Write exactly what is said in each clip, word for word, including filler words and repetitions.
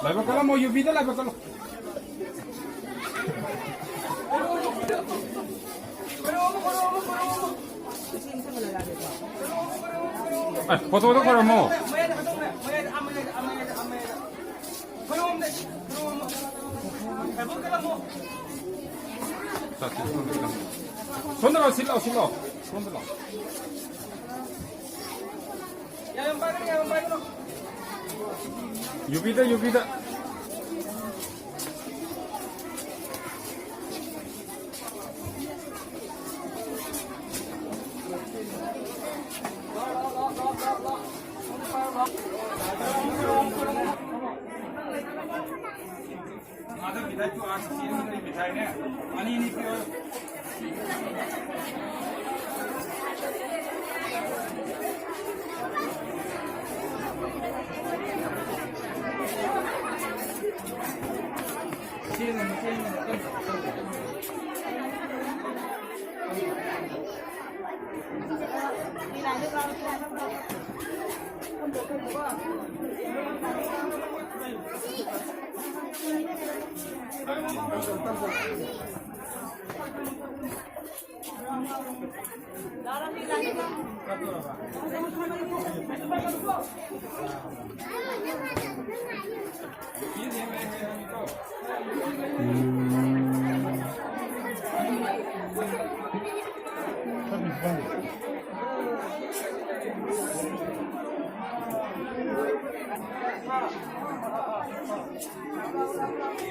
ꯂꯥꯏꯕꯛ ꯀꯜꯂꯝꯃꯣ, ꯌꯨꯕꯤꯗ ꯂꯥꯏꯕꯛ ꯀꯜꯂꯣ꯫ ꯑꯦ, ꯐꯣꯇꯣꯗꯣ ꯈꯣꯏꯔꯝꯃꯣ꯫ ꯁꯣꯝꯗ ꯂꯥꯛꯑꯣ, ꯁꯤ ꯂꯥꯛꯑꯣ, ꯁꯤ ꯂꯥꯛꯑꯣ꯫ ꯁꯣꯝꯗ ꯂꯥꯛꯑꯣ꯫ ꯌꯨꯕꯤꯗ, ꯌꯨꯕꯤꯗ꯫ ꯑꯗꯨ ꯃꯤꯊꯥꯏ ꯇꯨ ꯑꯥ ꯁꯤ ꯃꯤꯊꯥꯏꯅꯦ꯫ ꯑꯅꯤ ꯑꯅꯤ ꯄꯤꯌꯣ꯫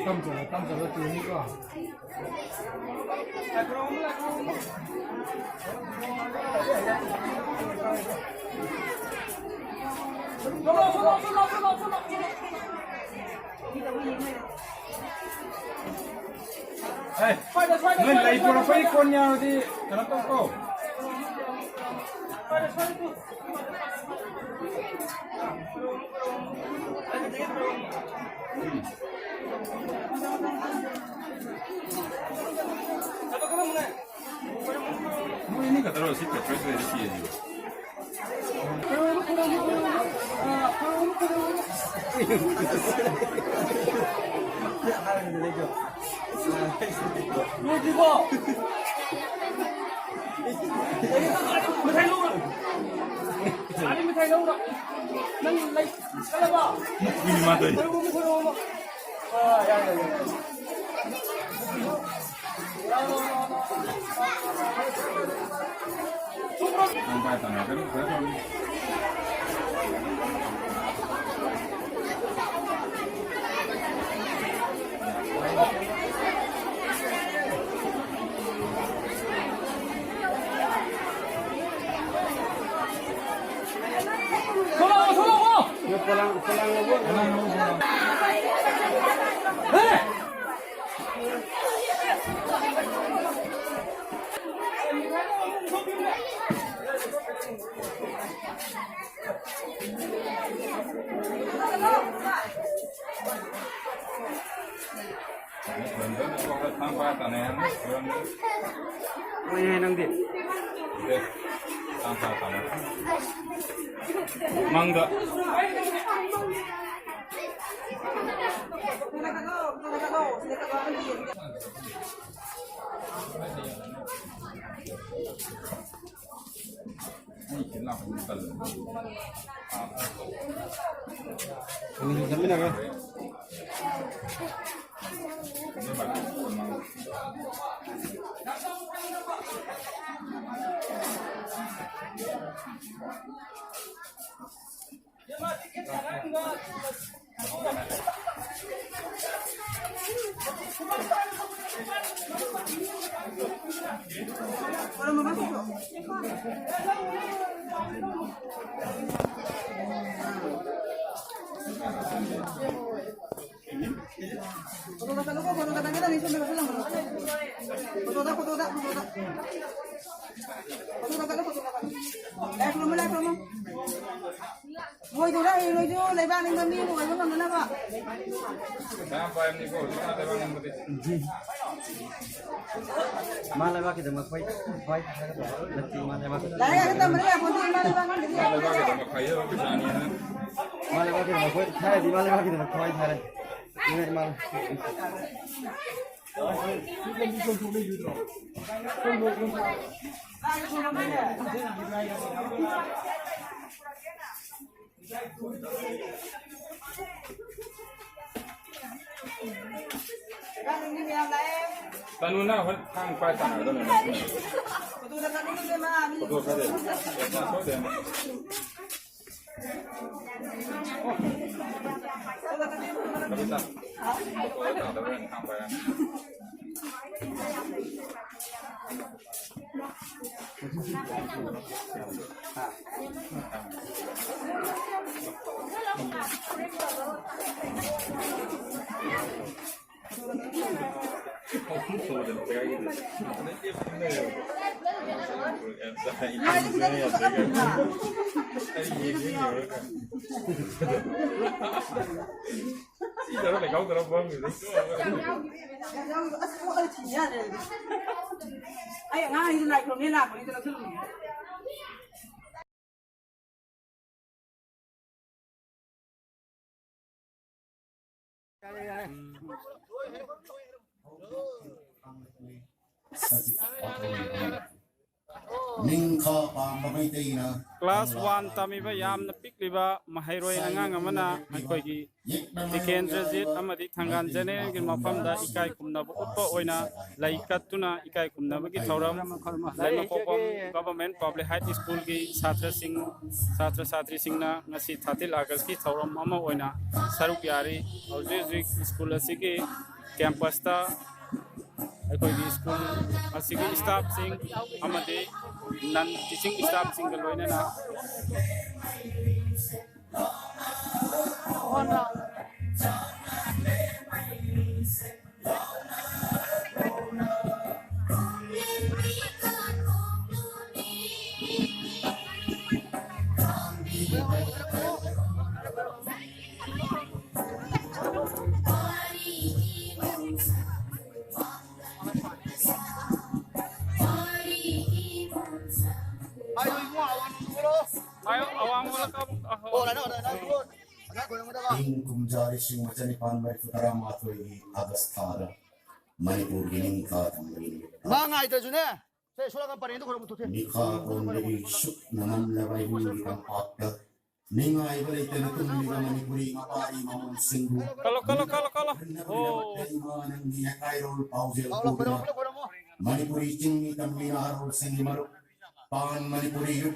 ꯇꯝ ꯆꯠꯂꯣ, ꯇꯝ ꯆꯠꯂꯣ, ꯇꯨꯅꯤꯀꯣ꯫ ꯑꯦ, ꯅꯣꯏ ꯂꯩ ꯄꯨꯔꯛꯄꯩ ꯀꯣꯟ ꯌꯥꯎꯔꯗꯤ ꯀꯩꯅꯣ ꯇꯧꯀꯣ꯫ ꯃꯣꯏ ꯑꯅꯤ ꯈꯛꯇꯔꯣ ꯁꯤ ꯄꯦꯇ꯭ꯔꯣꯏ ꯁꯤꯗꯤ? ꯂꯣꯏꯗ꯭ꯔꯤꯕꯣ? ꯃꯤꯊꯥꯏ ꯂꯧꯔꯣ꯫ ꯆꯥꯅꯤ ꯃꯤꯊꯥꯏ ꯂꯧꯔꯣ꯫ ꯅꯪ ꯂꯩ ꯆꯠꯂꯕ? ꯃꯤꯅꯤ ꯃꯥ ꯇꯧꯔꯤ꯫ ꯂꯧꯔꯣ, ꯂꯧꯔꯣ, ꯂꯧꯔꯣ꯫ ꯑꯥ, ꯌꯥꯔꯦ, ꯌꯥꯔꯦ, ꯌꯥꯔꯦ꯫ ꯊꯣꯛꯂꯛꯑꯣ, ꯊꯣꯛꯂꯛꯑꯣ꯫ ꯄꯣꯂꯥꯡ, ꯄꯣꯂꯥꯡ ꯂꯧꯕ꯫ ꯍꯦ! ꯍꯣꯏꯅꯦ, ꯅꯪꯗꯤ꯫ ꯃꯪꯗ꯫ ꯑꯩ ꯁꯤ ꯂꯥꯛꯄꯗꯤ ꯇꯜꯂꯦ꯫ ꯑꯅꯤ ꯆꯠꯃꯤꯟꯅꯔꯣꯏ꯫ ꯐꯣꯇꯣꯗ ꯆꯠꯂꯨꯀꯣ, ꯐꯣꯇꯣꯗ ꯆꯠꯂꯒ ꯃꯤ ꯁꯣꯝꯗ ꯆꯠꯂꯝꯃꯣ꯫ ꯐꯣꯇꯣꯗ, ꯐꯣꯇꯣꯗ, ꯐꯣꯇꯣꯗ꯫ ꯐꯣꯇꯣꯗ ꯆꯠꯂꯨ, ꯐꯣꯇꯣꯗ ꯆꯠꯂꯨ꯫ ꯂꯥꯏ ꯈꯨꯔꯨꯝꯃꯨ, ꯂꯥꯏ ꯈꯨꯔꯨꯝꯃꯨ꯫ ꯂꯣꯏꯗꯣꯔꯦ꯫ ꯅꯣꯏꯁꯨ ꯂꯩꯕꯥꯛ ꯅꯤꯡꯕ ꯃꯤ ꯑꯃ ꯑꯣꯏꯕ ꯉꯝꯅꯅꯕ꯫ ꯄꯩꯁꯥ ꯌꯥꯝ ꯄꯥꯏꯕꯅꯤꯀꯣ ꯍꯧꯖꯤꯛꯀꯥꯟ ꯂꯩꯕꯥꯛ ꯅꯤꯡꯕꯗꯤ꯫ ꯃꯥ ꯂꯩꯕꯥꯛꯀꯤꯗꯃꯛ ꯊꯋꯥꯏ, ꯊꯋꯥꯏ ꯊꯥꯒꯠꯄ ꯅꯠꯇꯦ, ꯃꯥ ꯂꯩꯕꯥꯛꯀꯤ ꯂꯥꯏꯔꯤꯛ ꯉꯥꯛꯇ ꯇꯝꯕꯅ ꯌꯥꯄꯣꯟꯇꯦ, ꯏꯃꯥ ꯂꯩꯕꯥꯛ ꯉꯥꯛꯇꯗꯤ꯫ ꯃꯥ ꯂꯩꯕꯥꯛꯀꯤꯗꯃꯛ ꯈꯥꯏꯖꯕ ꯄꯩꯁꯥꯅꯤ ꯍꯥꯏꯅ꯫ ꯃꯥ ꯂꯩꯕꯥꯛꯀꯤꯗꯃꯛ ꯊꯋꯥꯏ ꯊꯥꯔꯦ꯫ ꯏꯃꯥ, ꯏꯃꯥ꯫ ꯇꯅꯨꯅ ꯍꯣꯏ ꯊꯥꯡ ꯄꯥꯏ ꯁꯥꯟꯅꯒꯗꯕꯅꯦ꯫ ꯐꯣꯇꯣ ꯈꯔꯗꯤ꯫ ꯁꯣꯏꯗꯅ꯫ ꯀꯕꯤꯇꯥ꯫ ꯐꯣꯇꯣ ꯇꯥꯗꯕ ꯑꯣꯏꯅ ꯊꯥꯡ ꯄꯥꯏꯔꯛꯑꯅꯤ꯫ ꯁꯤꯗꯔꯣ ꯂꯩꯈꯥꯎꯗꯔꯣ ꯐꯝꯃꯤꯗꯣ? ꯑꯩ ꯑꯉꯥꯡꯁꯤꯡ ꯂꯥꯏ ꯈꯨꯔꯨꯝꯅꯤ ꯂꯥꯛꯄꯅꯤꯗ ꯂꯧꯁꯤꯜꯂꯨꯅꯦ꯫ ꯅꯤꯡꯈꯥ ꯄꯥꯝꯕ ꯃꯩꯇꯩꯅ ꯀ꯭ꯂꯥꯁ ꯋꯥꯟ ꯇꯝꯃꯤꯕ ꯌꯥꯝꯅ ꯄꯤꯛꯂꯤꯕ ꯃꯍꯩꯔꯣꯏ ꯑꯉꯥꯡ ꯑꯃꯅ ꯑꯩꯈꯣꯏꯒꯤ ꯇꯤꯀꯦꯟꯗ꯭ꯔꯖꯤꯠ ꯑꯃꯗꯤ ꯊꯪꯒꯥꯜ ꯖꯦꯅꯦꯔꯦꯜꯒꯤ ꯃꯐꯝꯗ ꯏꯀꯥꯏ ꯈꯨꯝꯅꯕ ꯎꯠꯄ ꯑꯣꯏꯅ ꯂꯩ ꯀꯠꯇꯨꯅ ꯏꯀꯥꯏ ꯈꯨꯝꯅꯕꯒꯤ ꯊꯧꯔꯝ ꯂꯩꯃꯈꯣꯡꯕꯝ ꯒꯚꯔꯟꯃꯦꯟꯠ ꯄꯕ꯭ꯂꯤꯛ ꯍꯥꯏ ꯁ꯭ꯀꯨꯜꯒꯤ ꯁꯥꯇ꯭ꯔꯁꯤꯡ, ꯁꯥꯇ꯭ꯔ ꯁꯥꯇ꯭ꯔꯤꯁꯤꯡꯅ ꯉꯁꯤ ꯊꯥꯔꯇꯤꯟ ꯑꯥꯒꯁꯀꯤ ꯊꯧꯔꯝ ꯑꯃ ꯑꯣꯏꯅ ꯁꯔꯨꯛ ꯌꯥꯔꯤ꯫ ꯍꯧꯖꯤꯛ ꯍꯧꯖꯤꯛ ꯁ꯭ꯀꯨꯜ ꯑꯁꯤꯒꯤ ꯀꯦꯝꯄꯁꯇ ꯑꯩꯈꯣꯏꯒꯤ ꯁ꯭ꯀꯨꯜ ꯑꯁꯤꯒꯤ ꯁ꯭ꯇꯥꯐꯁꯤꯡ ꯑꯃꯗꯤ ꯅꯟ ꯇꯤꯆꯤꯡ ꯁ꯭ꯇꯥꯐꯁꯤꯡꯒ ꯂꯣꯏꯅꯅ ꯏꯕꯨꯡꯉꯣ, ꯑꯋꯥꯡ ꯂꯣꯝꯗ ꯈꯣꯏꯔꯣ꯫ ꯑꯋꯥꯡ ꯂꯣꯝꯗ ꯀꯥꯕ꯫ ꯑꯣ, ꯂꯥꯛꯑꯣ, ꯂꯥꯛꯑꯣ, ꯂꯥꯛꯑꯣ꯫ ꯑꯗꯥ ꯈꯣꯏꯔꯝꯒꯗꯕ꯫ ꯏꯪ ꯀꯨꯝꯖꯥ ꯂꯤꯁꯤꯡ ꯑꯃ ꯆꯅꯤꯄꯥꯟ ꯃꯔꯤꯐꯨ ꯇꯔꯥꯃꯥꯊꯣꯏꯒꯤ ꯑꯥꯒꯁ ꯊꯥꯗ ꯃꯅꯤꯄꯨꯔꯒꯤ ꯅꯤꯡꯈꯥ ꯊꯝꯕꯒꯤ ꯅꯨꯃꯤꯠ꯫ ꯃꯥ ꯉꯥꯏꯗ꯭ꯔꯁꯨꯅꯦ꯫ ꯁꯦ, ꯁꯣꯂꯥꯒ ꯄꯔꯦꯡꯗ ꯈꯣꯏꯔꯝꯃꯨ ꯊꯣꯛꯁꯦ꯫ ꯃꯤꯈꯥ ꯄꯣꯟꯕꯒꯤ ꯁꯨꯛꯅ ꯅꯝꯂꯕ ꯏꯃꯨꯡꯒꯤ ꯇꯝꯄꯥꯛꯇ ꯅꯤꯡꯉꯥꯏꯕ ꯂꯩꯇꯅ ꯇꯨꯝꯂꯤꯕ ꯃꯅꯤꯄꯨꯔꯤ ꯃꯄꯥꯔꯤ ꯃꯃꯣꯟꯁꯤꯡꯕꯨ ꯀꯜꯂꯣ, ꯀꯜꯂꯣ, ꯀꯜꯂꯣ, ꯀꯜꯂꯣ꯫ ꯍꯟꯅꯕꯒꯤꯗꯃꯛꯇ ꯑꯣ꯫ ꯏꯃꯥ ꯅꯪꯒꯤ ꯑꯀꯥꯏꯔꯣꯜ ꯄꯥꯎꯖꯦꯜ ꯂꯥꯎ, ꯂꯥꯎ, ꯄꯨꯗꯨꯅ ꯈꯣꯏꯔꯝꯃꯨ, ꯈꯣꯏꯔꯝꯃꯨ꯫ ꯃꯅꯤꯄꯨꯔꯤ ꯆꯤꯡꯃꯤ ꯇꯝꯃꯤ ꯅꯍꯥꯔꯣꯜꯁꯤꯡꯒꯤ ꯃꯔꯨꯞ ꯄꯥꯟ ꯃꯅꯤꯄꯨꯔꯤ ꯌꯨꯠ